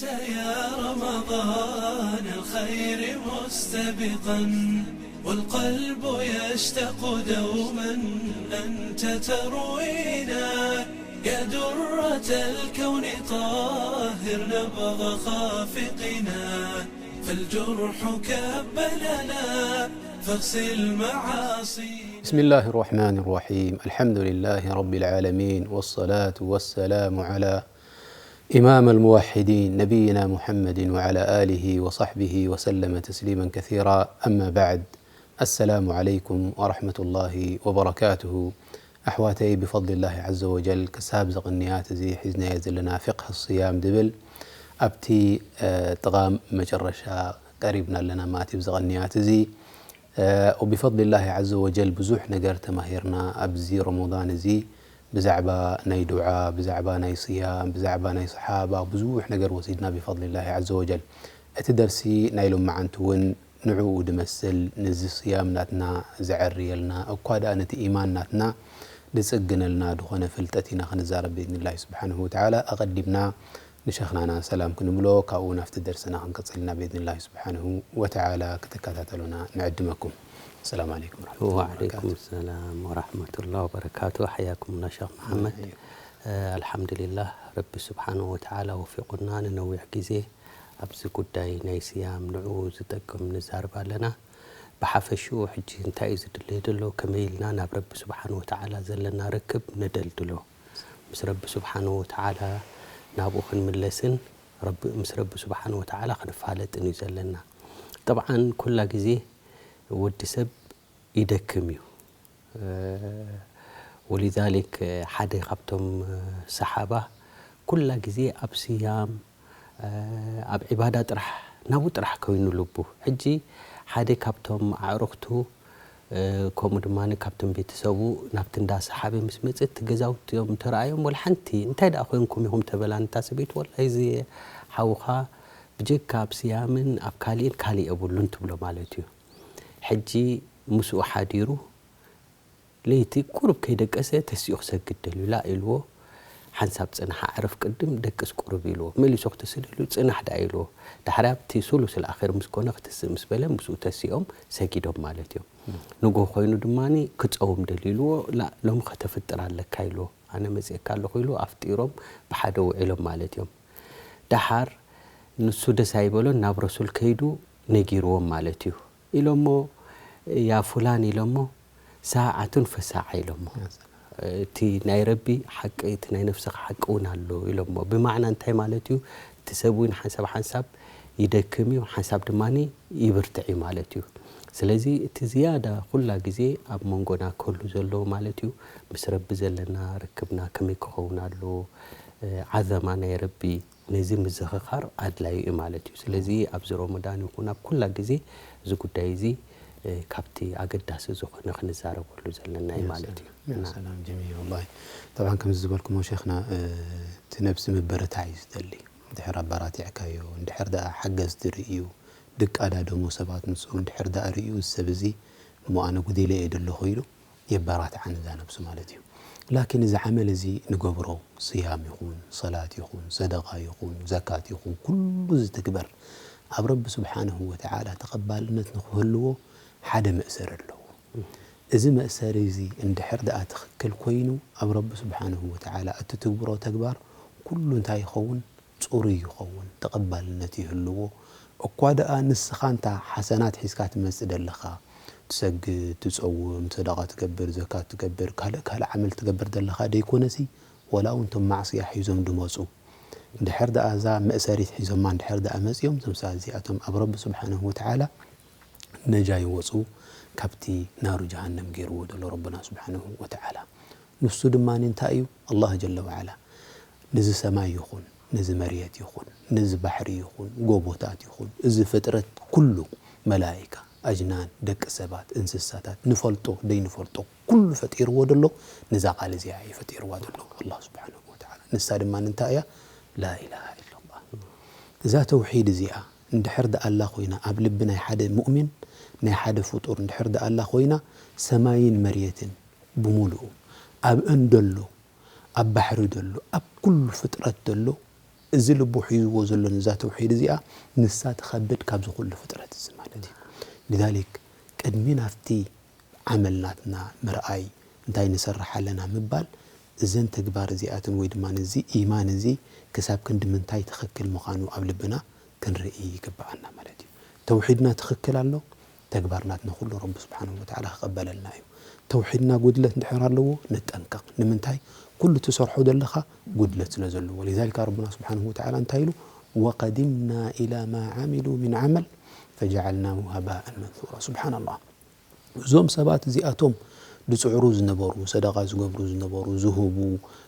يا رمضان الخير مستبقا، والقلب يشتاق دوما أنت تروينا. يا درة الكون طهر نبض خافقنا، فالجرح كب لنا فاغسل معاصينا. بسم الله الرحمن الرحيم. الحمد لله رب العالمين، والصلاة والسلام على إمام الموحدين نبينا محمد وعلى آله وصحبه وسلم تسليما كثيرا. أما بعد. السلام عليكم ورحمة الله وبركاته. ኣሕዋተይ ብፈضሊ ላሂ ዐዘ ወጀል ክሳብ እዚ ቅንያት እዚ ሒዝናዮ ዘለና ፍቅህ ስያም ድብል ኣብቲ ጥቓም መጨረሻ ቀሪብና ኣለና ማለት እዩ። እዚ ቅንያት እዚ ብፈضሊ ላሂ ዐዘ ወጀል ብዙሕ ነገር ተማሂርና ኣብዚ ረመዳን እዚ ብዛዕባ ናይ ዱዓ፣ ብዛዕባ ናይ ስያም፣ ብዛዕባ ናይ ሰሓባ ብዙሕ ነገር ወሲድና ብፈضሊ ላሂ ዐዘ ወጀል። እቲ ደርሲ ናይ ሎማዓንቲ እውን ንዕኡ ድመስል፣ ነዚ ስያም ናትና ዘዐርየልና፣ እኳ ደኣ ነቲ ኢማን ናትና ድጽግነልና ድኾነ ፍልጠት ኢና ክንዛረብ ብኢዝኒላሂ ስብሓንሁ ወተዓላ። ኣቐዲምና ንሸኽናና ሰላም ክንብሎ፣ ካብኡ ናብቲ ደርስና ክንቅጽል ኢና ብኢዝኒላሂ ስብሓንሁ ወተዓላ። ክትከታተሉና ንዕድመኩም። ሰላም ዓለይኩም ወረሕመቱላሂ ወዓለይኩም ወበረካቱ። ሰላም ወረሕመቱላሂ ወበረካቱ። ሓያኩምና ሸኽ መሓመድ። ሓያኩም። ኣልሓምዱሊላህ፣ ረቢ ስብሓንሁ ወተዓላ ወፊቑና ንነዊሕ ግዜ ኣብዚ ጉዳይ ናይ ስያም ንዕኡ ዝጠቅም ንዛረብ ኣለና። ብሓፈሽኡ ሕጂ እንታይ እዩ ዝድለ ዘሎ? ከመይ ኢልና ናብ ረቢ ስብሓን ወተዓላ ዘለና ርክብ ነደልድሎ? ምስ ረቢ ስብሓን ወተዓላ ናብኡ ክንምለስን ረቢ-፣ ምስ ረቢ ስብሓን ወተዓላ ክንፋለጥን እዩ ዘለና። ጠብዓን ኩላ ግዜ ወዲ ሰብ ይደክም እዩ። ወሊዛሊክ ሓደ ካብቶም ሰሓባ ኩላ ግዜ ኣብ ስያም፣ ኣብ ዒባዳ ጥራሕ፣ ናብኡ ጥራሕ ኮይኑ ልቡ። ሕጂ ሓደ ካብቶም ኣዕሩኽቱ፣ ከምኡ ድማ ካብቶም ቤተሰቡ ናብቲ እንዳ ሰሓበ ምስ መጸ፣ እቲ ገዛውቲ እዮም ተረኣዮም፣ ወላ ሓንቲ፣ "እንታይ ደኣ ኮይንኩም ኢኹም?" ተበላን እታ ሰበይቲ፣ "ወላሂ እዚ ሓውኻ ብጀካ ኣብ ስያምን ኣብ ካሊእን ካሊእ የብሉን" ትብሎ ማለት እዩ። ሕጂ ምስኡ ሓዲሩ ለይቲ ቁሩብ ከይደቀሰ ተሲኡ ክሰግድ ደልዩ፣ "ላ" ኢልዎ፣ "ሓንሳብ ጽናሕ ኣዕርፍ ቅድም ደቅስ ቁሩብ" ኢልዎ። መሊሱ ክትስእ ደልዩ፣ "ጽናሕ ደኣ" ኢልዎ። ዳሕሪ ኣብቲ ሱሉስ ልኣኺር ምስ ኮነ ክትስእ ምስ በለ ምስኡ ተሲኦም ሰጊዶም ማለት እዮም። ንግሆ ኮይኑ ድማ ክጸውም ደልዩ ኢልዎ፣ "ላ ሎሚ ከተፍጥር ኣለካ" ኢልዎ። "ኣነ መጺኤካ ኣለኹ" ኢሉ ኣፍጢሮም ብሓደ ውዒሎም ማለት እዮም። ደሓር ንሱ ደስ ኣይበሎን፣ ናብ ረሱል ከይዱ ነጊርዎም ማለት እዩ። ኢሎሞ፣ "ያ ፉላን" ኢሎሞ፣ "ሳዓቱን ፈሳዓ" ኢሎሞ። ያ ሰላም። "እቲ ናይ ረቢ ሓቂ፣ እቲ ናይ ነፍስኻ ሓቂ እውን ኣሎ" ኢሎሞ። ብማዕና እንታይ ማለት እዩ? እቲ ሰብ እውን ሓንሳብ ሓንሳብ ይደክም እዩ፣ ሓንሳብ ድማ ይብርትዕ እዩ ማለት እዩ። ስለዚ እቲ ዝያዳ ኩላ ግዜ ኣብ መንጎና ክህሉ ዘለዎ ማለት እዩ፣ ምስ ረቢ ዘለና ርክብና ከመይ ክኸውን ኣለዎ፣ እ፣ ዓዘማ ናይ ረቢ ነዚ ምዝኽኻር ኣድላዩ እዩ ማለት እዩ። ስለዚ ኣብዚ ሮመዳን ይኹን ኣብ ኩላ ግዜ እዚ ጉዳይ እዚ፣ እ፣ ካብቲ ኣገዳሲ ዝኾነ ክንዛረበሉ ዘለና እዩ ማለት እዩ። ያ እና ሰላም ጀሚል፣ ወላሂ። ጠብዓን ከምዚ ዝበልኩሞ ሸኽና፣ እ፣ እቲ ነብሲ ምብርታዕ እዩ ዝደሊ። እንድሕር ኣበራቲዕካዮ፣ እንድሕር ደኣ ሓገዝቲ ርእዩ፣ ድቃዳደሞ ሰባት ምስኡ እንድሕር ደኣ ርእዩ፣ እዚ ሰብ እዚ እሞ ኣነ ጉዲለ እየ ዘለኹ ኢሉ የበራትዓ ነዛ ነብሱ ማለት እዩ። ላኪን እዚ ዓመል እዚ ንገብሮ፣ ስያም ይኹን፣ ሰላት ይኹን፣ ሰደቃ ይኹን፣ ዘካት ይኹን፣ ኩሉ ዝትግበር ኣብ ረቢ ስብሓንሁ ወተዓላ ተቐባልነት ንክህልዎ ሓደ መእሰሪ ኣለዎ። እዚ መእሰሪ እዚ እንድሕር ደኣ ትኽክል ኮይኑ ኣብ ረቢ ስብሓንሁ ወተዓላ እትትግብሮ ተግባር ኩሉ እንታይ ይኸውን? ጽሩይ ይኸውን፣ ተቐባልነት ይህልዎ። እኳ ደኣ ንስኻ እንታ ሓሰናት ሒዝካ ትመጽእ ደለኻ፣ ትሰግድ፣ ትጸውም፣ ሰደቓ ትገብር፣ ዘካት ትገብር፣ ካልእ ካልእ ዓመል ትገብር ደለኻ ደይኮነሲ፣ ወላ እውን እቶም ማዕስያ ሒዞም ድመጹ፣ እንድሕር ደኣ እዛ መእሰሪት ሒዞማ እንድሕር ደኣ መጺኦም፣ እዞም ሰባት እዚኣቶም ኣብ ረቢ ስብሓንሁ ወተዓላ ነጃ ይወጹ፣ ካብቲ ናሩ ጀሃነም ገይርዎ ዘሎ ረብና ስብሓንሁ ወተዓላ። ንሱ ድማ እንታይ እዩ? ኣላህ ጀለ ወዓላ ነዚ ሰማይ ይኹን፣ ነዚ መርየት ይኹን፣ ነዚ ባሕሪ ይኹን፣ ጎቦታት ይኹን፣ እዚ ፍጥረት ኩሉ፣ መላኢካ፣ ኣጅናን፣ ደቂ ሰባት፣ እንስሳታት፣ ንፈልጦ፣ ደይንፈልጦ፣ ኩሉ ፈጢርዎ ደሎ፣ ነዛ ቃል እዚኣ እዩ ፈጢርዋ ደሎ፣ ኣላህ ስብሓንሁ ወተዓላ። ንሳ ድማ እንታይ እያ? ላኢላሃ ኢላላህ። እዛ ተውሒድ እዚኣ እንድሕር ደኣ ኣላ ኮይና፣ ኣብ ልቢ ናይ ሓደ ሙእሚን፣ ናይ ሓደ ፍጡር እንድሕር ደኣ ኣላ ኮይና፣ ሰማይን መርየትን ብምሉኡ፣ ኣብአን ደሎ፣ ኣብ ባሕሪ ደሎ፣ ኣብ ኩሉ ፍጥረት ደሎ፣ እዚ ልቡ ሒዝዎ ዘሎ ነዛ ተውሒድ እዚኣ ንሳ ትኸብድ ካብዚ ኩሉ ፍጥረት እዚ ማለት እዩ። لذلك ቅድሚ ናብቲ ዓመል ናትና ምርኣይ እንታይ ንሰርሕ ኣለና ምባል እዘን ተግባር እዚኣትን ወይ ድማ እዚ ኢማን እዚ ክሳብ ክንዲ ምንታይ ትኽክል ምዃኑ ኣብ ልብና ክንርኢ ይግብኣና ማለት እዩ። ተውሒድና ትኽክል ኣሎ፣ ተግባር ናትና ኩሉ ረቢ ስብሓንሁ ወተዓላ ክቐበለልና እዩ። ተውሒድና ጉድለት እንድሕር ኣለዎ ንጠንቀቕ። ንምንታይ? ኩሉ ትሰርሖ ዘለኻ ጉድለት ስለ ዘለዎ። لذلك ረብና ስብሓንሁ ወተዓላ እንታይ ኢሉ? وقدمنا إلى ما عملوا من عمل فجعلناه هباء منثورا። ስብሓን ኣላህ። እዞም ሰባት እዚኣቶም ዝፅዕሩ ዝነበሩ፣ ሰደቓ ዝገብሩ ዝነበሩ፣ ዝህቡ፣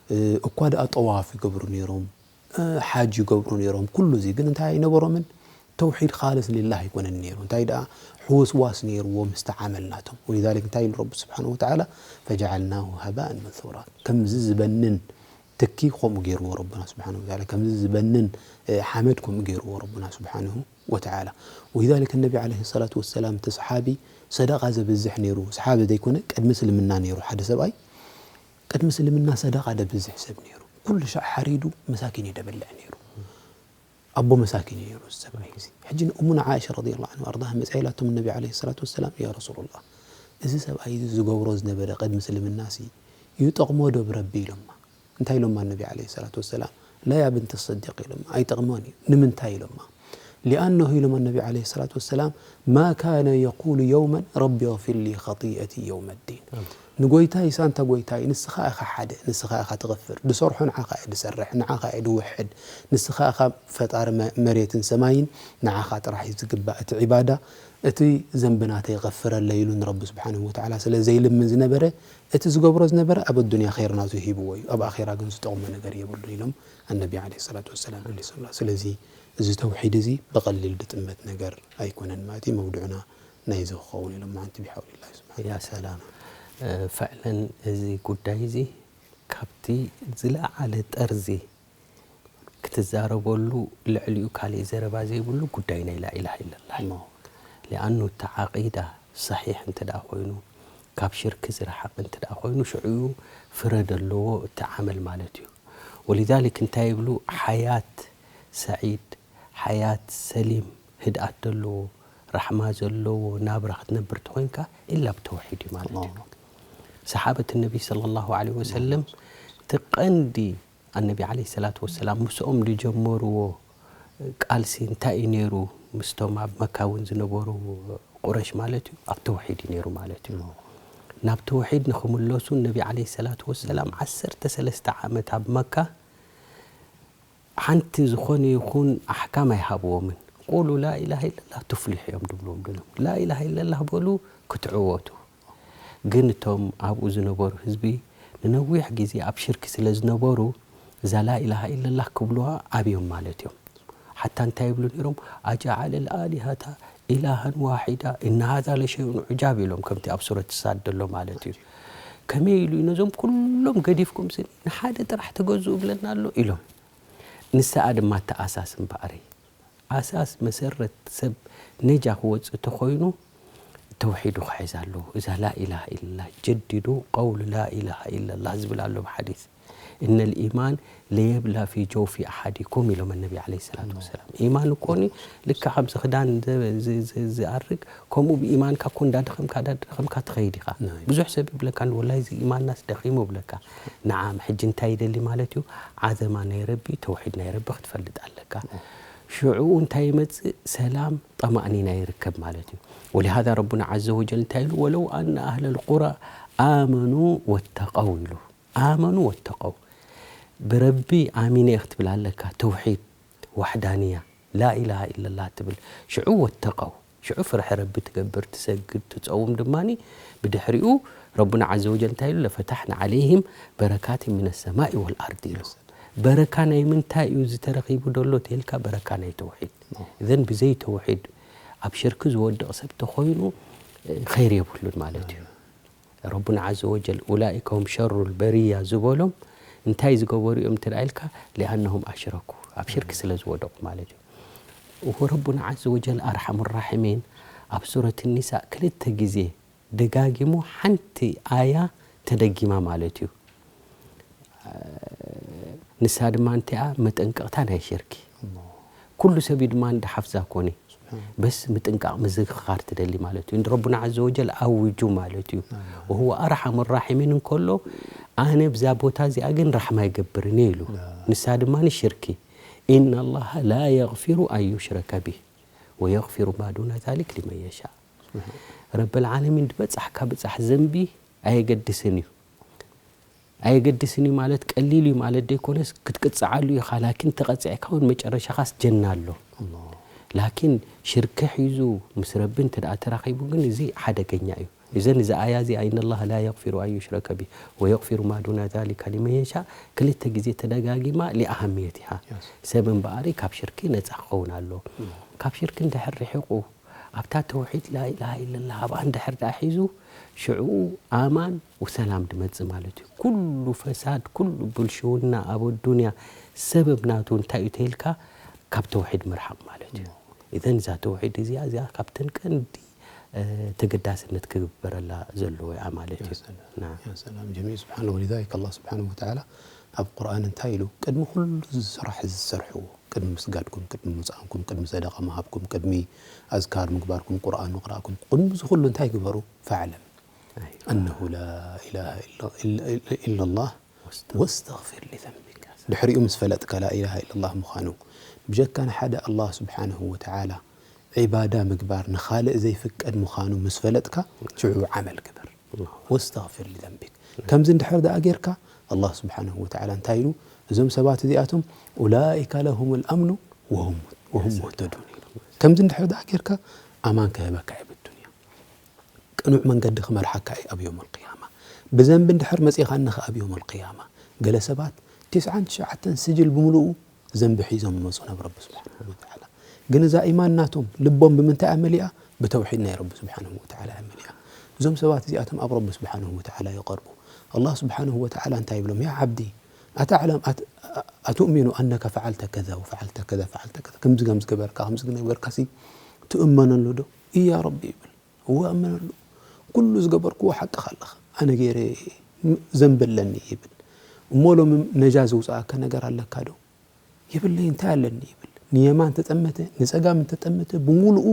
እ፣ እኳ ደኣ ጠዋፍ ይገብሩ ነይሮም፣ እ፣ ሓጅ ይገብሩ ነይሮም። ኩሉ እዚ ግን እንታይ ኣይነበሮምን? ተውሒድ ኻልስ ሊላህ ኣይኮነን ነይሩ። እንታይ ደኣ ሕውስዋስ ነይርዎ ምስቲ ዓመል ናቶም። ولذلك እንታይ ኢሉ ረቢ ስብሓንሁ ወተዓላ? فجعلناه هباء منثورا። ከምዚ ዝበንን ትኪ ከምኡ ገይርዎ ረብና ስብሓንሁ ወተዓላ። ከምዚ ዝበንን፣ እ፣ ሓመድ ከምኡ ገይርዎ ረብና ስብሓንሁ ወተዓላ። ولذلك ነቢ ዓለይሂ ሰላቱ ወሰላም እቲ ሰሓቢ ሰደቓ ዘብዝሕ ነይሩ። ሰሓቢ ዘይኮነ ቅድሚ እስልምና ነይሩ ሓደ ሰብኣይ። ቅድሚ እስልምና ሰደቓ ደብዝሕ ሰብ ነይሩ። ኩሉ ሻዕ ሓሪዱ መሳኪን እዩ ደበልዕ ነይሩ። ኣቦ መሳኪን እዩ ነይሩ እዚ ሰብኣይ እዚ። ሕጂ ንእሙና ዓኢሻ ረዲየላሁ ዐንሃ ወኣርዳሃ መጺኣ ኢላቶም ነቢ ዓለይሂ ሰላቱ ወሰላም፣ ያ ረሱሉላህ፣ እዚ ሰብኣይ እዚ ዝገብሮ ዝነበረ ቅድሚ እስልምናሲ ይጠቕሞ ዶ ብረቢ? ኢሎማ። እንታይ ኢሎማ ነቢ ዓለይሂ ሰላቱ ወሰላም? ላ ያ ብንት ሰዲቅ ኢሎማ። ኣይጠቕሞን እዩ። ንምንታይ ኢሎማ? ሊኣነሁ ኢሎማ ነቢ ዓለይሂ ሰላቱ ወሰላም፣ ማ ካነ የቁሉ የውመን ረቢ እግፊር ሊ ኸጢአቲ የውመ ዲን። ንጎይታይ ሳንታ ጎይታይ ንስኻ ኢኻ ሓደ፣ ንስኻ ኢኻ ትቕፍር፣ ድሰርሖ ንዓኻ እየ ድሰርሕ፣ ንዓኻ እየ ድውሕድ፣ ንስኻ ኢኻ ፈጣሪ መ-፣ መሬትን ሰማይን፣ ንዓኻ ጥራሕ እዩ ዝግባእ እቲ ዒባዳ፣ እቲ ዘንቢ ናተይ ቐፍረለይ ኢሉ ንረቢ ስብሓንሁ ወተዓላ ስለ ዘይልምን ዝነበረ፣ እቲ ዝገብሮ ዝነበረ ኣብ ኣዱንያ ኸይር ናቱ ሂብዎ እዩ፣ ኣብ ኣኼራ ግን ዝጠቕሞ ነገር የብሉን ኢሎም ኣነቢ ዓለይሂ ሰላቱ ወሰላም መሊሶምላ። ስለዚ እዚ ተውሒድ እዚ ብቐሊል ድጥመት ነገር ኣይኮነን ማለት እዩ። መውድዕና ናይዚ ክኸውን ኢሎም ማዓንቲ ቢሓውሊላሂ ስብሓን ያ ሰላም። እ፣ ፍዕለን እዚ ጉዳይ እዚ ካብቲ ዝለዓለ ጠርዚ ክትዛረበሉ ልዕሊኡ ካሊእ ዘረባ ዘይብሉ ጉዳይ ናይ ላኢላሃ ኢለላህ እዩ። እሞ። ሊኣኑ እቲ ዓቂዳ ሰሒሕ እንተ ደኣ ኮይኑ፣ ካብ ሽርኪ ዝረሓቕ እንተ ደኣ ኮይኑ፣ ሽዑ እዩ ፍረ ዘለዎ እቲ ዓመል ማለት እዩ። ወሊዛሊክ እንታይ ይብሉ? ሓያት ሰዒድ፣ ሓያት ሰሊም፣ ህድኣት ዘለዎ፣ ራሕማ ዘለዎ ናብራ ክትነብር ተኾይንካ፣ ኢላ ብተውሒድ እዩ ማለት እዩ። ኣላሁ ኣክበር። ሰሓበት ነቢ ሰለላሁ ዐለይሂ ወሰለም፣ እቲ ቀንዲ ኣነቢ ዓለይሂ ሰላቱ ወሰላም ምስኦም ዝጀመርዎ ቃልሲ እንታይ እዩ ነይሩ? ምስቶም ኣብ መካ እውን ዝነበሩ ቁረሽ ማለት እዩ፣ ኣብ ተውሒድ እዩ ነይሩ ማለት እዩ። ናብ ተውሒድ ንኽምለሱ ነቢ ዓለይሂ ሰላቱ ወሰላም ዓሰርተ ሰለስተ ዓመት ኣብ መካ ሓንቲ ዝኾነ ይኹን ኣሕካም ኣይሃብዎምን። ቁሉ ላኢላሃ ኢለላህ ቱፍሊሑ እዮም ድብልዎም ድሎም። ላኢላሃ ኢለላህ በሉ ክትዕወቱ። ግን እቶም ኣብኡ ዝነበሩ ህዝቢ ንነዊሕ ግዜ ኣብ ሽርኪ ስለ ዝነበሩ፣ እዛ ላኢላሃ ኢለላህ ክብልዋ ኣብዮም ማለት እዮም። ሓታ እንታይ ይብሉ ነይሮም? "ኣጀዓለ ልኣሊሀታ ኢላሃን ዋሒዳ፣ ኢነ ሃዛ ለሸይኡን ዑጃብ" ኢሎም፣ ከምቲ ኣብ ሱረት ሳድ ዘሎ ማለት እዩ። ከመይ ኢሉ እዩ ነዞም ኩሎም ገዲፍኩም ስኒ ንሓደ ጥራሕ ተገዝኡ ብለና ኣሎ ኢሎም። ንስኣ ድማ እቲ ኣሳስ እምበኣረይ። ኣሳስ መሰረት ሰብ ነጃ ክወፅእ ተኾይኑ ተውሒዱ ክሕዝ ኣለዎ። እዛ ላኢላሃ ኢለላህ ጀዲዱ ቀውል ላኢላሃ ኢለላህ ዝብል ኣሎ ብሓዲስ። እነ ልኢማን ለየብላ ፊ ጀውፊ ኣሓዲኩም ኢሎም ነቢ ዓለይሂ ሰላቱ ወሰላም። ኢማን እኮኒ ልክዕ ከምዚ ክዳን ዝ-፣ ዝ-፣ ዝ-፣ ዝኣርግ ከምኡ ብኢማንካ እኮ እንዳደኸምካ እንዳደኸምካ ትኸይድ ኢኻ። ናይ። ብዙሕ ሰብ ይብለካ፣ "ወላሂ እዚ ኢማንናስ ደኺሙ" ይብለካ። ነዓም፣ ሕጂ እንታይ ይደሊ ማለት እዩ? ዓዘማ ናይ ረቢ፣ ተውሒድ ናይ ረቢ ክትፈልጥ ኣለካ። ሽዑ እንታይ ይመጽእ? ሰላም፣ ጠማእኒና ይርከብ ማለት እዩ። ወሊሃዛ ረቡና ዐዘ ወጀል እንታይ ኢሉ? "ወለው ኣነ ኣህለል ቁራ ኣመኑ ወተቀው" ኢሉ። ኣመኑ ወተቀው። ብረቢ ኣሚነ እየ ክትብል ኣለካ። ተውሒድ፣ ዋሕዳንያ፣ ላኢላሃ ኢለላህ ትብል። ሽዑ ወተቀው። ሽዑ ፍርሒ ረቢ ትገብር፣ ትሰግድ፣ ትጸውም ድማኒ። ብድሕሪኡ ረቡና ዐዘ ወጀል እንታይ ኢሉ? "ለፈታሕና ዐለይሂም በረካት ሚነ ሰማኢ ወልኣርድ" ኢሉ። በረካ ናይ ምንታይ እዩ እዚ ተረኺቡ ደሎ ተልካ? በረካ ናይ ተውሒድ። እዘን ብዘይ ተውሒድ ኣብ ሽርኪ ዝወድቕ ሰብ ተኾይኑ፣ እ፣ ኸይር የብሉን ማለት እዩ። ረቡና ዐዘ ወጀል፣ "ኡላኢከ ሁም ሸሩል በርያ" ዝበሎም እንታይ ዝገበሩ እዮም ትርኣይልካ? "ሊኣነሁም ኣሽረኩ", ኣብ ሽርኪ ስለ ዝወደቑ ማለት እዩ። ወረቡና ዐዘ ወጀል ኣርሓሙ ራሒሚን ኣብ ሱረት ኒሳ ክልተ ግዜ ደጋጊሙ ሓንቲ ኣያ ተደጊማ ማለት እዩ። ንሳ ድማ እንቲኣ መጠንቀቕታ ናይ ሽርኪ። ኩሉ ሰብ እዩ ድማ እንዳ ሓፍዛ ኮነ። በስ ምጥንቃቕ ምዝኽኻር ትደሊ ማለት እዩ። እንዲ ረቡና ዓዘ ወጀል ኣውጁ ማለት እዩ። ወሁወ ኣርሓሙ ራሒሚን እንከሎ፣ ኣነ ብዛ ቦታ እዚኣ ግን ራሕማ ኣይገብርን እየ ኢሉ። ንሳ ድማ ሽርኪ። ኢነ ላሃ ላ የግፊሩ ኣን ዩሽረከ ቢህ ወየግፊሩ ማ ዱነ ዛሊክ ሊመን የሻእ። ረብል ዓለሚን ድበጻሕካ ብጻሕ ዘንቢ ኣየገድስን እዩ። ኣየገድስን እዩ ማለት ቀሊል እዩ ማለት ደይኮነስ ክትቅጽዓሉ ኢኻ። ላኪን ተቐጺዕካ እውን መጨረሻኻስ ጀና ኣሎ። ላኪን ሽርኪ ሒዙ ምስ ረቢ እንተ ደኣ ተራኺቡ ግን እዚ ሓደገኛ እዩ። እዘን እዚ ኣያ እዚኣ ኢነ ላሃ ላ የግፊሩ ኣን ዩሽረከ ቢህ ወየግፊሩ ማ ዱነ ዛሊከ ሊመን የሻእ ክልተ ግዜ ተደጋጊማ ሊኣሃምየት ኢሃ። ሰብ እምበኣሪ ካብ ሽርኪ ነጻ ክኸውን ኣሎ። ካብ ሽርኪ እንድሕር ርሒቑ ኣብታ ተውሒድ ላኢላሃ ኢለላህ ኣብኣ እንድሕር ደኣ ሒዙ ሽዑ ኣማን ወሰላም ድመጽእ ማለት እዩ። ኩሉ ፈሳድ ኩሉ ብልሽውና ኣብ ኣዱንያ ሰበብ ናቱ እንታይ እዩ ተይልካ ካብ ተውሒድ ምርሓቕ ማለት እዩ። ኢዘን እዛ ተውሒድ እዚኣ እዚኣ ካብተን ቀንዲ ተገዳስነት ክግበረላ ዘለዎ እያ ማለት እዩ። ሰላም ጀሚል ስብሓን ወሊዛሊክ ኣላ ስብሓን ወተዓላ ኣብ ቁርኣን እንታይ ኢሉ ቅድሚ ኩሉ ስራሕ ዝሰርሕዎ ቅድሚ ምስጋድኩም ቅድሚ ምውፃእኩም ቅድሚ ሰደቃ ምሃብኩም ቅድሚ ኣዝካር ምግባርኩም ቁርኣን ምቕራእኩም ቅድሚ እዚ ኩሉ እንታይ ግበሩ ፈዕለም ኣነሁ ላ ኢላሃ ኢለላህ ወስተግፊር ሊዘንቢክ ድሕሪኡ ምስ ፈለጥካ ላኢላሃ ኢለላህ ምዃኑ ብጀካ ንሓደ ኣላህ ስብሓንሁ ወተዓላ ዒባዳ ምግባር ንኻልእ ዘይፍቀድ ምዃኑ ምስ ፈለጥካ ሽዑ ዓመል ግበር ወስተግፊር ሊዘንቢክ ከምዚ እንድሕር ደኣ ጌርካ ኣላህ ስብሓንሁ ወተዓላ እንታይ ኢሉ እዞም ሰባት እዚኣቶም ኡላኢከ ለሁም ልኣምኑ ወሁም ሙህተዱን ኢሉ ከምዚ እንድሕር ደኣ ጌርካ ኣማን ክህበካ እዩ ብዱንያ ቅኑዕ መንገዲ ክመርሓካ እዩ ኣብ ዮም ልቅያማ ብዘንቢ እንድሕር መፂኻኒ ከ ኣብ ዮም ልቅያማ ገለ ሰባት ቲስዓን ትሽዓተን ስጅል ብምልኡ ዘንቢ ሒዞም ይመፁ ናብ ረቢ ስብሓንሁ ወተዓላ ግን እዛ ኢማን ናቶም ልቦም ብምንታይ እያ መሊኣ ብተውሒድ ናይ ረቢ ስብሓንሁ ወተዓላ እያ መሊኣ እዞም ሰባት እዚኣቶም ኣብ ረቢ ስብሓንሁ ወተዓላ ይቐርቡ ኣላህ ስብሓንሁ ወተዓላ እንታይ ይብሎም ያ ዓብዲ ኣተዕለም ኣትእሚኑ ኣነከ ፈዓልተ ከዛ ወፈዓልተ ከዛ ፈዓልተ ከዛ ከምዚ ከምዚ ገበርካ ከምዚ ገበርካ ሲ ትእመነሉ ዶ እያ ረቢ ይብል እወ እመነሉ ኩሉ ዝገበርክዎ ሓቅኻ ኣለኻ ኣነ ገይረ ዘንቢ ኣለኒ ይብል እሞ ሎሚ ነጃ ዝውፅኣካ ነገር ኣለካ ዶ የብለይ እንታይ ኣለኒ ይብል ንየማን ተጠመተ ንፀጋም እንተጠመተ ብምሉኡ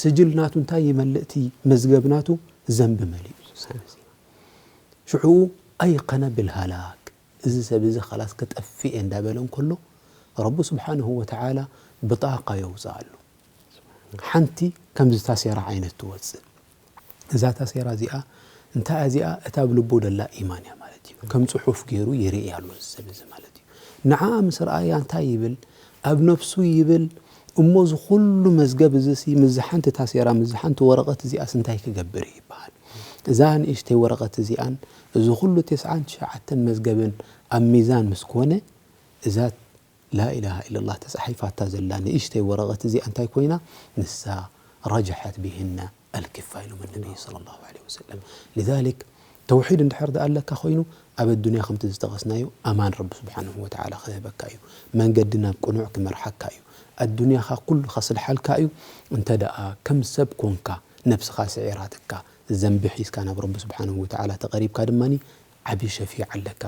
ስጅል ናቱ እንታይ ይመልእ እቲ መዝገብ ናቱ ዘንቢ መሊኡ ሽዑ ኣይቀነ ብልሃላክ እዚ ሰብ እዚ ኸላስ ክጠፍእ እየ እንዳበለ እንከሎ ረቡ ስብሓንሁ ወተዓላ ብጣቃ የውፅኣሉ ሓንቲ ከምዚ ታሴራ ዓይነት ትወፅእ እዛ ታሴራ እዚኣ እንታይ እዚኣ እታ ኣብ ልቡ ደላ ኢማን እያ ማለት እዩ ከም ፅሑፍ ገይሩ ይርኢ ኣሎ እዚ ሰብ እዚ ማለት እዩ ንዓ ምስ ረኣያ እንታይ ይብል ኣብ ነፍሱ ይብል እሞ እዚ ኩሉ መዝገብ እዚ ሲ ምዚ ሓንቲ ታሴራ ምዚ ሓንቲ ወረቐት እዚኣስ እንታይ ክገብር እዩ ይበሃል እዛ ንእሽተይ ወረቐት እዚኣን እዚ ኩሉ ተስዓን ትሽዓተን መዝገብን ኣብ ሚዛን ምስ ኮነ እዛ ላኢላሃ ኢለላህ ተፃሒፋታ ዘላ ንእሽተይ ወረቐት እዚኣ እንታይ ኮይና ንሳ ረጀሐት ብህነ ኣልክፋ ኢሎም ነቢይ صلى الله عليه وسلم لذلك ተውሒድ እንድሕር ደኣ ኣለካ ኮይኑ ኣብ ኣዱንያ ከምቲ ዝጠቐስናዮ ኣማን ረቢ ስብሓንሁ ወተዓላ ክህበካ እዩ መንገዲ ናብ ቅኑዕ ክመርሓካ እዩ ኣዱንያኻ ኩሉ ከስልሓልካ እዩ እንተ ደኣ ከም ሰብ ኮንካ ነብስኻ ስዒራትካ ዘንቢ ሒዝካ ናብ ረቢ ስብሓንሁ ወተዓላ ተቐሪብካ ድማ ዓብዪ ሸፊዓ ኣለካ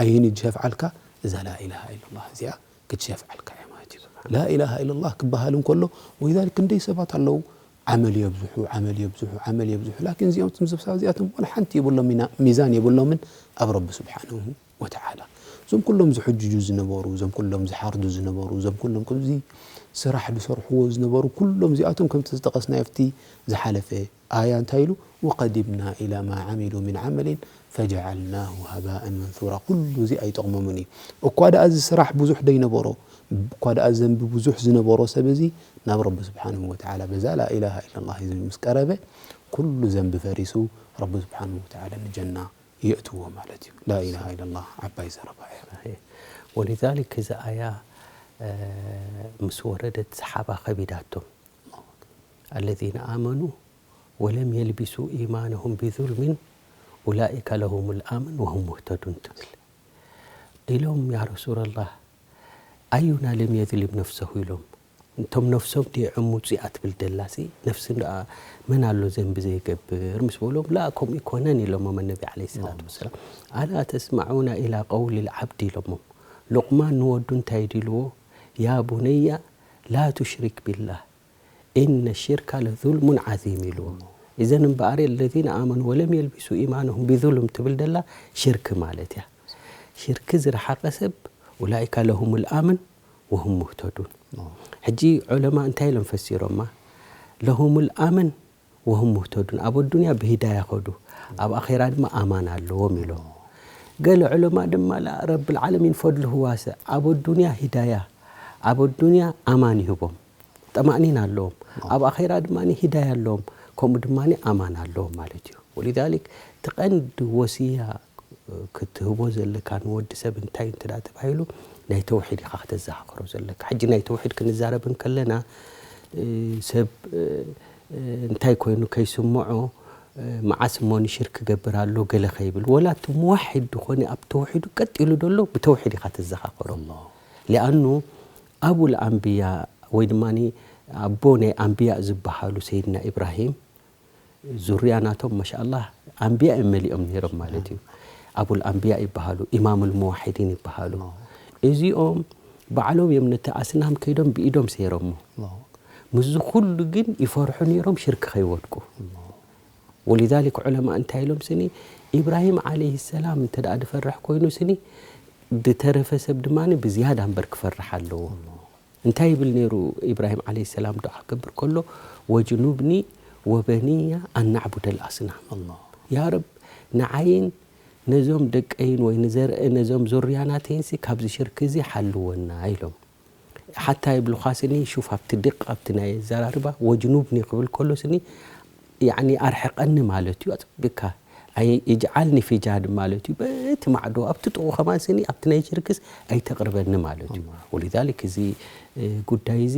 ኣየኒ ዝሸፍዓልካ እዛ ላኢላሃ ኢለላህ እዚኣ ክትሸፍዓልካ እያ ማለት እዩ ላኢላሃ ኢለላህ ክበሃል እንከሎ ወሊዛሊክ ክንደይ ሰባት ኣለዉ ዓመል የብዝሑ ዓመል የብዝሑ ዓመል የብዝሑ ላኪን እዚኦም ትም ዝብሳ እዚኣቶም ወላ ሓንቲ የብሎም ሚዛን የብሎምን ኣብ ረቢ ስብሓንሁ ወተዓላ እዞም ኩሎም ዝሕጅጁ ዝነበሩ እዞም ኩሎም ዝሓርዱ ዝነበሩ እዞም ኩሎም ከምዚ ስራሕ ዝሰርሕዎ ዝነበሩ ኩሎም እዚኣቶም ከምቲ ዝጠቐስናዮ ኣብቲ ዝሓለፈ ኣያ እንታይ ኢሉ وقدمنا إلى ما عملوا من عمل فجعلناه هباء منثورا ኩሉ እዚ ኣይጠቕሞምን እዩ እኳ ደኣ እዚ ስራሕ ብዙሕ ደይነበሮ እኳ ደኣ ዘንቢ ብዙሕ ዝነበሮ ሰብ እዚ ናብ ረቢ ስብሓንሁ ወተዓላ በዛ ላኢላሃ ኢለላህ እዚ ምስ ቀረበ ኩሉ ዘንቢ ፈሪሱ ረቢ ስብሓንሁ ወተዓላ ንጀና የእትዎ ማለት እዩ ላኢላሃ ኢለላህ ዓባይ ዘረባ እያ ወሊዛሊክ እዚ ኣያ ምስ ወረደት ሰሓባ ከቢዳቶም الذين آمنوا ولم يلبسوا إيمانهم بظلم أولئك لهم الأمن وهم مهتدون ትብል ኢሎም ያ ረሱላላህ ኣዩና ለም የዝሊም ነፍሰሁ ኢሎም እቶም ነፍሶም ዲዖም ውፅኣ ትብል ደላሲ ነፍሲ ደኣ መን ኣሎ ዘንቢ ዘይገብር ምስ በሎም ላ ከምኡ ይኮነን ኢሎሞ ነቢ ዓለይሂ ሰላቱ ወሰላም። ኣላ ተስማዑና ኢላ ቀውሊ ልዓብዲ ኢሎሞ። ሉቕማን ንወዱ እንታይ ድልዎ? ያ ቡነያ ላ ቱሽሪክ ቢላህ ኢነ ሽርካ ለዙልሙን ዓዚም ኢልዎ። እዘን እምበኣር ለዚነ ኣመኑ ወለም የልቢሱ ኢማነሁም ቢዙልም ትብል ደላ ሽርክ ማለት እያ። ሽርክ ዝረሓቐ ሰብ ኡላኢካ ለሁሙል ኣምን ወሁም ሙህተዱን። ሕጂ ዑለማ እንታይ ኢሎም ፈሲሮማ? ለሁሙል ኣምን ወሁም ሙህተዱን፣ ኣብ ኣዱንያ ብሂዳያ ኸዱ፣ ኣብ ኣኼራ ድማ ኣማን ኣለዎም ኢሎም። ገለ ዑለማ ድማ ላ ረብል ዓለሚን ፈድልሁ ዋስዕ፣ ኣብ ኣዱንያ ሂዳያ፣ ኣብ ኣዱንያ ኣማን ይህቦም፣ ጠማእኒን ኣለዎም፣ ኣብ ኣኼራ ድማ ሂዳያ ኣለዎም፣ ከምኡ ድማ ኣማን ኣለዎም ማለት እዩ። ወሊዛሊክ እቲ ቀንዲ ወስያ ክትህቦ ዘለካ ንወዲ ሰብ እንታይ እንተ ደኣ ተባሂሉ ናይ ተውሒድ ኢኻ ክተዘኻኽሮ ዘለካ። ሕጂ ናይ ተውሒድ ክንዛረብ እንከለና እ፣ ሰብ እ፣ እ፣ እንታይ ኮይኑ ከይስምዖ እ፣ መዓስ እሞ ንሽርክ ክገብር ኣሎ ገለ ከይብል ወላ እቲ ሙዋሒድ ዝኾነ ኣብ ተውሒዱ ቀጥ ኢሉ ደሎ ብተውሒድ ኢኻ ተዘኻኽሮ። ሊኣኑ ኣቡል ኣንብያ ወይ ድማ ኣቦ ናይ ኣንብያ ዝበሃሉ ሰይድና ኢብራሂም ዙርያ ናቶም ማሻኣላህ ኣንብያ እዮም መሊኦም ነይሮም ማለት እዩ። ኣቡል ኣንብያ ይበሃሉ፣ ኢማሙል ሙዋሒዲን ይበሃሉ። እዚኦም ባዕሎም እዮም ነቲ ኣስናም ከይዶም ብኢዶም ሰይሮሞ። ምስዚ ኩሉ ግን ይፈርሑ ነይሮም ሽርክ ከይወድቁ። ወሊዛሊክ ዑለማ እንታይ ኢሎም ስኒ ኢብራሂም ዓለይሂ ሰላም እንተ ደኣ ዝፈርሕ ኮይኑ ስኒ ድተረፈ ሰብ ድማ ብዝያዳ እምበር ክፈርሕ ኣለዎ። እንታይ ይብል ነይሩ ኢብራሂም ዓለይሂ ሰላም ዱዓ ክገብር ከሎ ወጅኑብኒ ወበኒያ ኣናዕቡደል ኣስናም። ያ ረብ ንዓይን ነዞም ደቀይን ወይ ንዘርአ ነዞም ዙርያናተይንሲ ካብዚ ሽርክ እዚ ሓልወና ኢሎም። ሓታ ይብሉኻ ስኒ ሹፍ ኣብቲ ድቅ ኣብቲ ናይ ኣዘራርባ ወጅኑብኒ ክብል ከሎ ስኒ ያኒ ኣርሕቀኒ ማለት እዩ። ኣጥብካ ኣይ ኢጅዓልኒ ፊ ጃድ ማለት እዩ። በቲ ማዕዶ ኣብቲ ጥቑ ከማን ስኒ ኣብቲ ናይ ሽርክስ ኣይተቕርበኒ ማለት እዩ። ወሊዛሊክ እዚ እ፣ ጉዳይ እዚ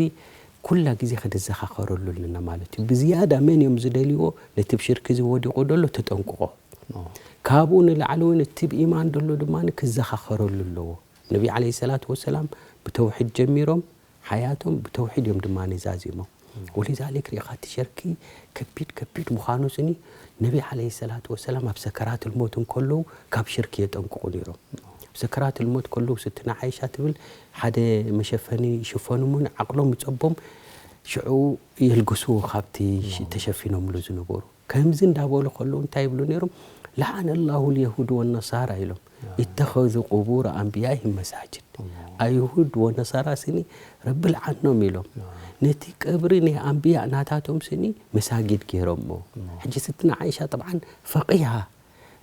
ኩላ ግዜ ክንዘኻኸረሉ ኣለና ማለት እዩ። ብዝያዳ መን እዮም ዝደልይዎ ነቲ ብሽርክ እዚ ወዲቑ ደሎ ተጠንቅቖ። ካብኡ ንላዕሊ እውን እቲ ብኢማን ደሎ ድማ ክዘኻኸረሉ ኣለዎ። ነቢ ዓለይሂ ሰላቱ ወሰላም ብተውሒድ ጀሚሮም ሓያቶም ብተውሒድ እዮም ድማ ዛዚሞም። ወሊዛሊክ ሪኢኻ እቲ ሸርኪ ከቢድ ከቢድ ምዃኑ ስኒ ነቢ ዓለይሂ ሰላቱ ወሰላም ኣብ ሰከራት ልሞት እንከለዉ ካብ ሽርክ የጠንቅቑ ነይሮም። ኣብ ሰከራት ልሞት ከለዉ ስትና ዓይሻ ትብል ሓደ መሸፈኒ ይሽፈኑ እሞ ንዓቕሎም ይጸቦም ሽዑ የልግሱ ካብቲ ተሸፊኖምሉ ዝነበሩ። ከምዚ እንዳበሉ ከለዉ እንታይ ይብሉ ነይሮም? ለዓነ ላሁ ልየሁድ ወነሳራ ኢሎም። ኢተኸዙ ቁቡር ኣንብያኢሂም መሳጅድ። ኣይሁድ ወነሳራ ስኒ ረቢ ልዓኖም ኢሎም። ነቲ ቀብሪ ናይ ኣንብያ ናታቶም ስኒ መሳጊድ ገይሮሞ። ሕጂ ስትና ዓይሻ ጠብዓን ፈቂሃ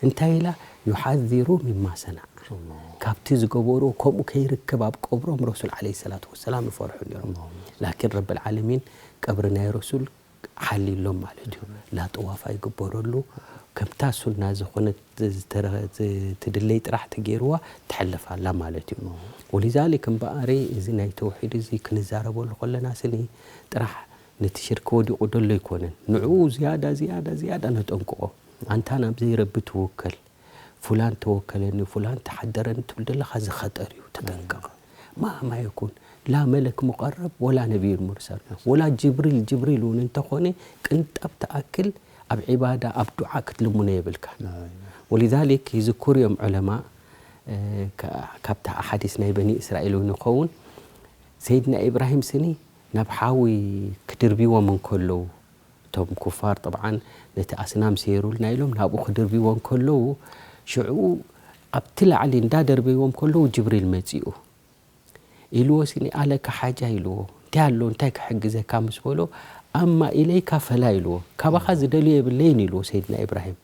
እንታይ ኢላ? ዩሓዚሩ ሚማ ሰናዕ። ካብቲ ዝገበሩ ከምኡ ከይርከብ ኣብ ቀብሮም ረሱል ዓለይሂ ሰላቱ ወሰላም ይፈርሑ ነይሮም። ላኪን ረብል ዓለሚን ቀብሪ ናይ ረሱል ሓሊሎም ማለት እዩ። ላ ጠዋፍ ኣይግበረሉ፣ ከምታ ሱና ዝኾነት ዝተረ-፣ ዝ-፣ ትድለይ ጥራሕ ተገይርዋ ትሕለፍ ኣላ ማለት እዩ። ወሊዛሊክ እምበኣሪ እዚ ናይ ተውሒድ እዚ ክንዛረበሉ ከለና ስኒ ጥራሕ ነቲ ሽርክ ወዲቑ ደሎ ኣይኮነን። ንዕኡ ዝያዳ፣ ዝያዳ፣ ዝያዳ ነጠንቅቖ። ኣንታ ናብ ዘይረቢ ትውከል፣ ፉላን ተወከለኒ፣ ፉላን ተሓደረኒ ትብል ዘለኻ እዚ ኸጠር እዩ፣ ተጠንቀቕ። ማማ የኩን ላ መለክ ሙቐረብ ወላ ነቢዩን ሙርሰል ወላ ጅብሪል፣ ጅብሪል እውን እንተኾነ ቅንጣብ ትኣክል ኣብ ዒባዳ፣ ኣብ ዱዓ ክትልምኖ የብልካ። ወሊዛሊክ ይዝክሩ እዮም ዑለማ፣ እ፣ ካ-፣ ካብታ ሓዲስ ናይ በኒ እስራኤል እውን ይኸውን፣ ሰይድና ኢብራሂም ስኒ ናብ ሓዊ ክድርብዎም እንከለዉ፣ እቶም ኩፋር ጠብዓን ነቲ ኣስናም ሰይሩልና ኢሎም ናብኡ ክድርብዎ እንከለዉ፣ ሽዑ ኣብቲ ላዕሊ እንዳደርበይዎም ከለዉ ጅብሪል መጺኡ። ኢልዎ ሲኒ ኣለካ ሓጃ ኢልዎ። እንታይ ኣሎ፣ እንታይ ክሕግዘካ ምስ በሎ፣ ኣማ ኢለይካ ፈላ ኢልዎ። ካባኻ ዝደልዮ የብለይን ኢልዎ ሰይድና ኢብራሂም።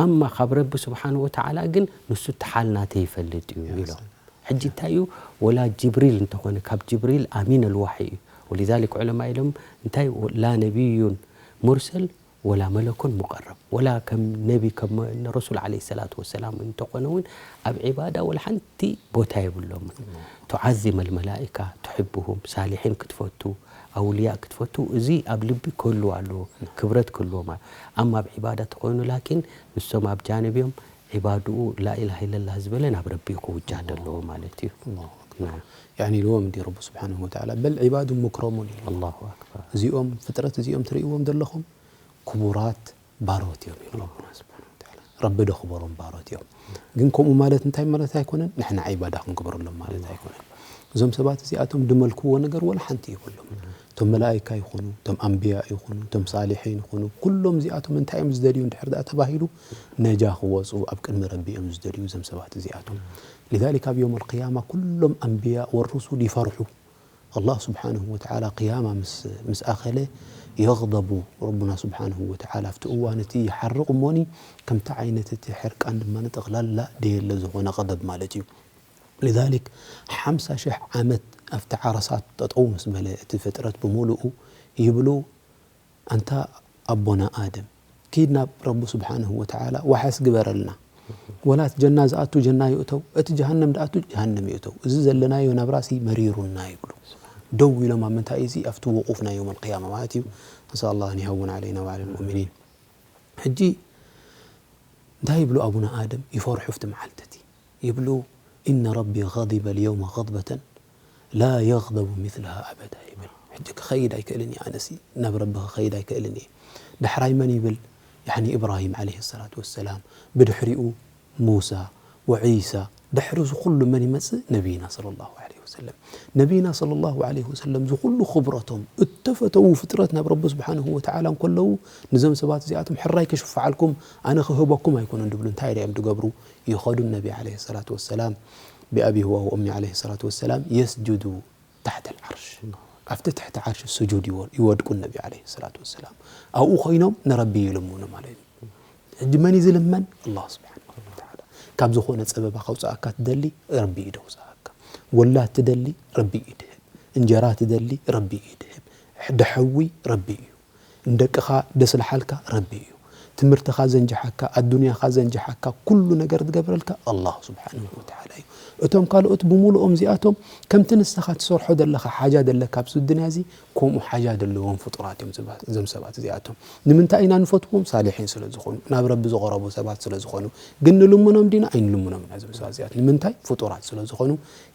ኣማ ካብ ረቢ ስብሓን ወተዓላ ግን ንሱ እቲ ሓል ናተይ ይፈልጥ እዩ ኢሎም። ሕጂ እንታይ እዩ፣ ወላ ጅብሪል እንተኾነ ካብ ጅብሪል ኣሚን ኣልዋሒ እዩ። ወሊዛሊክ ዑለማ ኢሎም እንታይ ላ ነቢዩን ሙርሰል ወላ መለኩን ሙቀረብ ወላ ከም ነቢ ከም ረሱል ዓለይሂ ሰላቱ ወሰላም እንተኾነ እውን ኣብ ዒባዳ ወላ ሓንቲ ቦታ የብሎምን። ቱዓዚም ኣልመላኢካ፣ ትሕብሁም፣ ሳሊሒን ክትፈቱ፣ ኣውልያ ክትፈቱ፣ እዚ ኣብ ልቢ ክህልዎ ኣለዎ፣ ክብረት ክህልዎ ማለት። ኣማ ኣብ ዒባዳ ተኾይኑ ላኪን ንሶም ኣብ ጃንብ እዮም፣ ዒባድኡ ላኢላሃ ኢለላህ ዝበለ ናብ ረቢ ክውጃህ ኣለዎ ማለት እዩ። ያዕኒ ኢልዎም እንዲ ረቡ ስብሓንሁ ወተዓላ በል ዒባዱ ሙክረሙን ኢሉ። ኣላሁ ኣክበር። እዚኦም ፍጥረት እዚኦም ትርእይዎም ዘለኹም ክቡራት ባሮት እዮም ኢሉ ረቡና ስብሓንሁ ወተዓላ። ረቢ ዶ ክበሮም ባሮት እዮም። ግን ከምኡ ማለት እንታይ ማለት ኣይኮነን፣ ንሕና ዒባዳ ክንግበረሎም ማለት ኣይኮነን። እዞም ሰባት እዚኣቶም ድመልክዎ ነገር ወላ ሓንቲ የብሎም። እቶም መላእካ ይኹኑ፣ እቶም ኣንብያ ይኹኑ፣ እቶም ሳሊሒን ይኹኑ፣ ኩሎም እዚኣቶም እንታይ እዮም ዝደልዩ እንድሕር ደኣ ተባሂሉ ነጃ ክወፁ ኣብ ቅድሚ ረቢ እዮም ዝደልዩ እዞም ሰባት እዚኣቶም። ሊዛሊክ ኣብ የውም ኣልቅያማ ኩሎም ኣንብያ ወሩሱል ይፈርሑ። ኣላህ ስብሓንሁ ወተዓላ ቅያማ ምስ ኣኸለ የቕደቡ ረቡና ስብሓንሁ ወተዓላ ኣብቲ እዋን እቲ ይሓርቕ እሞኒ ከምቲ ዓይነት እቲ ሕርቃን ድማ ንጠቕላላ ደየለ ዝኾነ ቐደብ ማለት እዩ። ሊዛሊክ ሓምሳ ሽሕ ዓመት ኣብቲ ዓረሳት ጠጠው ምስ በለ እቲ ፍጥረት ብምሉኡ ይብሉ ኣንታ ኣቦና ኣደም ኪድ ናብ ረቡ ስብሓንሁ ወተዓላ ዋሕስ ግበረልና። ወላ እቲ ጀና ዝኣቱ ጀና ይእተው፣ እቲ ጀሃነም ዝኣቱ ጀሃነም ይእተው። እዚ ዘለናዮ ናብራሲ መሪሩና ይብሉ። ደው ኢሎም ኣብ ምንታይ እዚ ኣብቲ ውቁፍ ናይ የውም ኣልቅያማ ማለት እዩ። ነስኣል ኣላህ ኣን ይሃውን ዓለይና ወዓለ ልሙእሚኒን። ሕጂ እንታይ ይብሉ ኣቡና ኣደም ይፈርሑ ኣብቲ መዓልቲ እቲ ይብሉ ኢነ ረቢ غضب اليوم غضبة لا يغضب مثلها أبدا ይብል። ሕጂ ክኸይድ ኣይክእልን እየ ኣነሲ ናብ ረቢ ክኸይድ ኣይክእልን እየ። ዳሕራይ መን ይብል ያኒ ኢብራሂም ዓለይሂ ሰላቱ ወሰላም ብድሕሪኡ ሙሳ ወዒሳ ድሕሪ እዚ ኩሉ መን ይመጽእ ነቢይና ሰለላሁ ዐለይሂ ወሰለም። ነቢይና ሰለላሁ ዐለይሂ ወሰለም እዚ ኩሉ ክብረቶም እተፈተዉ ፍጥረት ናብ ረቢ ስብሓንሁ ወተዓላ እንከለዉ ንዞም ሰባት እዚኣቶም ሕራይ ክሽፍዓልኩም ኣነ ክህበኩም ኣይኮነን ድብሉ እንታይ እዮም ድገብሩ ይኸዱ ነቢ ዓለይሂ ሰላቱ ወሰላም ብኣቢ ሁዋ ወኡሚ ዓለይሂ ሰላቱ ወሰላም የስጁዱ ታሕተ ልዓርሽ ኣብቲ ትሕቲ ዓርሽ ስጁድ ይወድቁ ነቢ ዓለይሂ ሰላቱ ወሰላም ኣብኡ ኮይኖም ንረቢ ይልምኑ ማለት እዩ። ሕጂ መን እዩ ዝልመን ኣላህ ስብሓንሁ ወተዓላ ካብ ዝኾነ ፀበባ ከውፅኣካ ትደሊ ረቢ እዩ ደውፅኣካ ወላ ትደሊ ረቢ እዩ ድህብ እንጀራ ትደሊ ረቢ እዩ ድህብ ደሐዊ ረቢ እዩ ንደቅኻ ደስልሓልካ ረቢ እዩ ትምህርትኻ ዘንጅሓካ ኣዱንያኻ ዘንጅሓካ ኩሉ ነገር ዝገብረልካ ኣላህ ስብሓንሁ ወተዓላ እዩ እቶም ካልኦት ብምሉኦም እዚኣቶም ከምቲ ንስኻ ትሰርሖ ዘለኻ ሓጃ ዘለካ ኣብዚ ዱንያ እዚ ከምኡ ሓጃ ዘለዎም ፍጡራት እዮም እዞም ሰባት እዚኣቶም ንምንታይ ኢና ንፈትዎም ሳሊሒን ስለ ዝኾኑ ናብ ረቢ ዝቐረቡ ሰባት ስለ ዝኾኑ ግን ንልምኖም ዲና ኣይንልምኖም ኢና እዞም ሰባት እዚኣቶም ንምንታይ ፍጡራት ስለ ዝኾኑ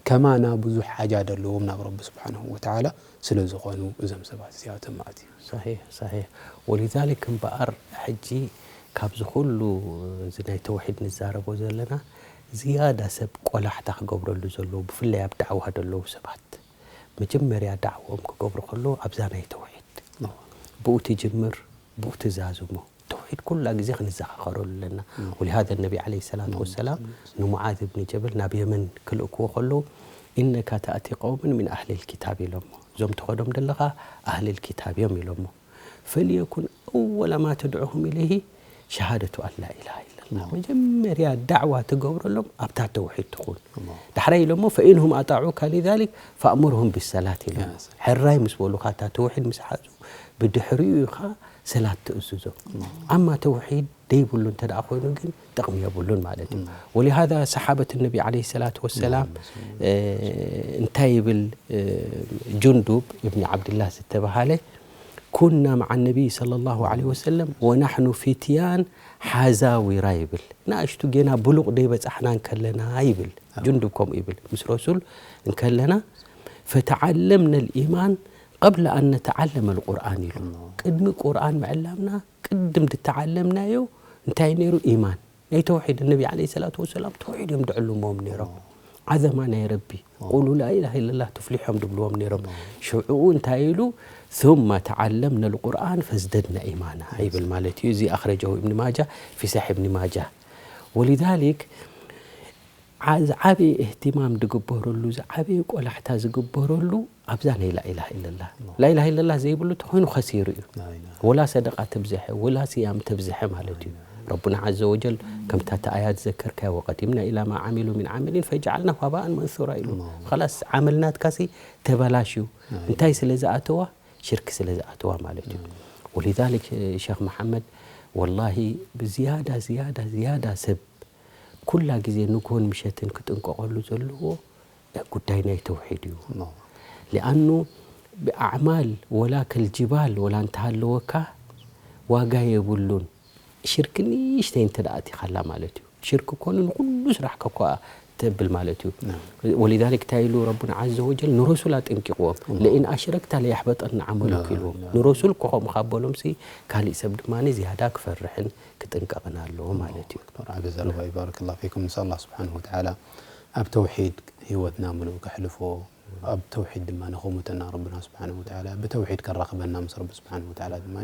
ከማና ብዙሕ ሓጃ ዘለዎም ናብ ረቢ ስብሓንሁ ወተዓላ ስለ ዝኾኑ እዞም ሰባት እዚኣቶም ማለት እዩ صحيح صحيح ولذلك እምበኣር ሕጂ ካብዚ ኩሉ እዚ ናይ ተውሒድ ንዛረቦ ዘለና ዝያዳ ሰብ ቆላሕታ ክገብረሉ ዘለዎ ብፍላይ ኣብ ዳዕዋ ዘለዉ ሰባት መጀመርያ ዳዕዎም ክገብሩ ከለዉ ኣብዛ ናይ ተውሒድ ብኡ ትጅምር ብኡ ትዛዝሞ ተውሒድ ኩላ ግዜ ክንዘኻኸረሉ ኣለና ولهذا النبي عليه الصلاة والسلام ንሙዓዝ እብኒ ጀበል ናብ የመን ክልእክዎ ከለዉ إنك تأتي قوما من أهل الكتاب ኢሎሞ እዞም ትኸዶም ዘለኻ ኣህል ልኪታብ እዮም ኢሎሞ فليكن أول ما تدعهم إليه شهادة أن لا إله إلا الله መጀመርያ ዳዕዋ ትገብረሎም ኣብታ ተውሒድ ትኹን ዳሕራይ ኢሎሞ فإن هم أطاعوك لذلك فأمرهم بالصلاة ኢሎሞ ሕራይ ምስ በሉኻ እታ ተውሒድ ምስ ሓዙ ብድሕሪኡ ኢኻ ሰላት ትእዝዞ ኣማ ተውሒድ ደይብሉ እንተ ደኣ ኮይኑ ግን ጥቕሚ የብሉን ማለት እዩ ولهذا صحابة النبي عليه الصلاة والسلام እንታይ ይብል ጁንዱብ እብኒ ዓብድላህ ዝተባሃለ ኩና መዓ ነቢይ صلى الله عليه وسلم ونحن فتيان ሓዛዊራ ይብል ንእሽቱ ጌና ብሉቕ ደይበጻሕና እንከለና ይብል ጁንዱብ ከምኡ ይብል ምስ ረሱል እንከለና فتعلمنا الإيمان قبل أن نتعلم القرآن ኢሉ ቅድሚ ቁርኣን ምዕላምና ቅድም ዝተዓለምናዮ እንታይ ነይሩ ኢማን ናይ ተውሒድ ነቢ ዓለይሂ ሰላቱ ወሰላም ተውሒድ እዮም ድዕልሞም ነይሮም ዓዘማ ናይ ረቢ ቁሉ ላኢላሃ ኢለላህ ትፍሊሖም ድብልዎም ነይሮም ሽዑኡ እንታይ ኢሉ ثم تعلمنا القرآن فازددنا إيمانا ይብል ማለት እዩ እዚ أخرجه ابن ماجه في صحيح ابن ماجه ولذلك ዝዓበየ እህትማም ዝግበረሉ ዝዓበየ ቆላሕታ ዝግበረሉ ኣብዛ ናይ ላኢላሃ ኢለላህ ላኢላሃ ኢለላህ ዘይብሉ ተኾይኑ ኸሲሩ እዩ ወላ ሰደቃ ተብዝሐ ወላ ስያም ተብዝሐ ማለት እዩ ረቡና ዓዘ ወጀል ከምታ እቲ ኣያ ዝዘከርካዮ ወቀዲምና ኢላ ማ ዓሚሉ ሚን ዓመሊን ፈጀዓልናሁ ሃባኣን መንሱራ ኢሉ ኸላስ ዓመል ናትካሲ ተበላሽዩ እንታይ ስለ ዝኣተዋ ሽርክ ስለ ዝኣተዋ ማለት እዩ ወሊዛሊክ ሸኽ መሓመድ ወላሂ ብዝያዳ ዝያዳ ዝያዳ ሰብ ኩላ ግዜ ንግሆን ምሸትን ክጥንቀቐሉ ዘለዎ ጉዳይ ናይ ተውሒድ እዩ። ሊኣኑ ብኣዕማል ወላ ከልጅባል ወላ እንተሃለወካ ዋጋ የብሉን። ሽርክ ንእሽተይ እንተ ደኣ ኣቲኻላ ማለት እዩ። ሽርክ ኮኑ ንኹሉ ስራሕካ እኳ ተብል ማለት እዩ። ወሊዛሊክ እንታይ ኢሉ ረቡና ዓዘ ወጀል ንረሱል ኣጠንቂቕዎም። ለኢን ኣሽረክታ ለያሕበጠና ዓመሉክ ኢልዎም። ንረሱል እኮ ከምኡ ካብ በሎምሲ ካሊእ ሰብ ድማ ዝያዳ ክፈርሕን ክጥንቀቕን ኣለዎ ማለት እዩ። ኣክበር ዓቢ ዘረባ እዩ። ባረከላሁ ፊኩም። ንስኣል ኣላህ ስብሓነሁ ወተዓላ ኣብ ተውሒድ ህይወትና ምሉእ ከሕልፎ፣ ኣብ ተውሒድ ድማ ንኸሙተና ረብና ስብሓነሁ ወተዓላ ብተውሒድ ከራኽበና ምስ ረቢ ስብሓነሁ ወተዓላ ድማ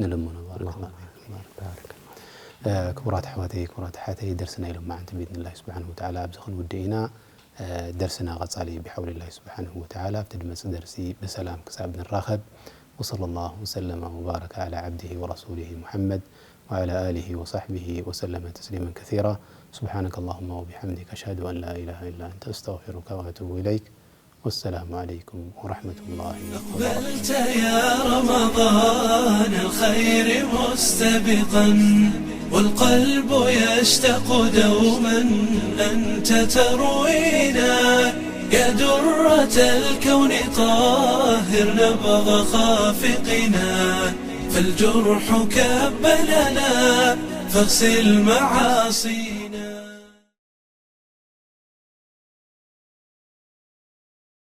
ንልምኖ። ባረከላሁ ፊኩም። ክቡራት ኣሕዋተይ ክቡራት ኣሓተይ፣ ደርስና ኢሎም መዓንቲ ብኢድንላሂ ስብሓነሁ ወተዓላ ኣብዚ ክንውድእ ኢና። ደርስና ቀጻሊ ብሓውሊላሂ ስብሓነሁ ወተዓላ ኣብቲ ድመጽእ ደርሲ ብሰላም ክሳብ ንራኸብ። وصلى الله وسلم وبارك على عبده ورسوله محمد وعلى آله وصحبه وسلم تسليما كثيرا. سبحانك اللهم وبحمدك، أشهد أن لا إله إلا أنت، أستغفرك وأتوب إليك. والسلام عليكم ورحمة الله وبركاته. أقبلت يا رمضان الخير مستبقا، والقلب يشتاق دوما أنت تروينا. يا درة الكون طهر نبض خافقنا، فالجرح كب لنا فاغسل معاصينا.